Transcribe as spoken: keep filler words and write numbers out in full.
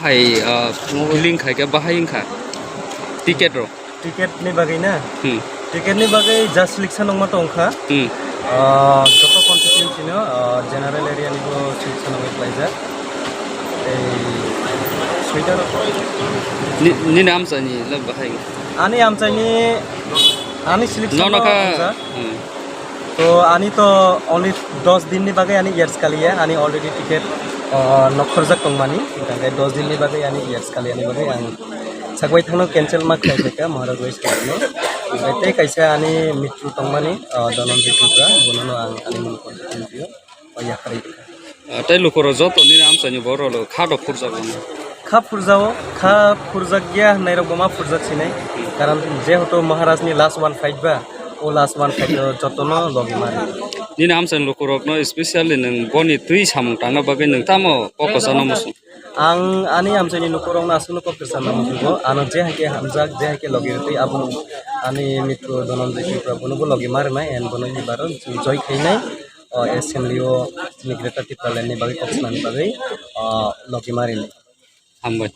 Hai, ah, feeling khai khe bahai wngkha ticket rok. Ticket ni bagwi na? Hmm. Ticket ni bagwi just selection wngma tongkha. Hmm. Ah, joto constituency no, ah, general area ni bo selection wngwi khlaijak. Tei soita rok. Ni, nini amchaini le bahai wngkha? Ani amchaini, ani selection Nono no kha. Wngkha. Hmm. To ani to only dos din ni bagwi ani years kaliya, ani already ticket, ah, nokharjak tongmani, hingkha khe dos din ni bagwi ani years kaliya ni bagwi ang sagwi thangno cancel ma khlai kha Maharaj West Side no. Hingkha tei kaisa ani mitru tongmani, ah, Dhananjay Tripura, bonono ang ani mung konti tongpio, o yakarwi kha. Ah, tei lukurok joto nini amchaini borok rok kha rok phurjak mano. Kha phurjao, kha phurjak ya hwnnairok bo ma phurjak sinai. Karon jehetu Maharaj ni last one fight ba, o last one fight o jotono logi mari. Nini amchaini lukurokno specially nwng boni twi samung tangna bagwi nwng tamo kok kwchangno muchung? Ang ani amchaini lukurokno aswkno kok kwchangno muchungo, ano je hai khe hamjak, je hai khe logi rwtwi abono ani mitru Dhananjay Tripura bono bo logi marinai and bono ni baro joy khainai. O assembly o chini Greater Tipraland ni bagwi kok swnamni bagwi, o, logi marinai. Hambai.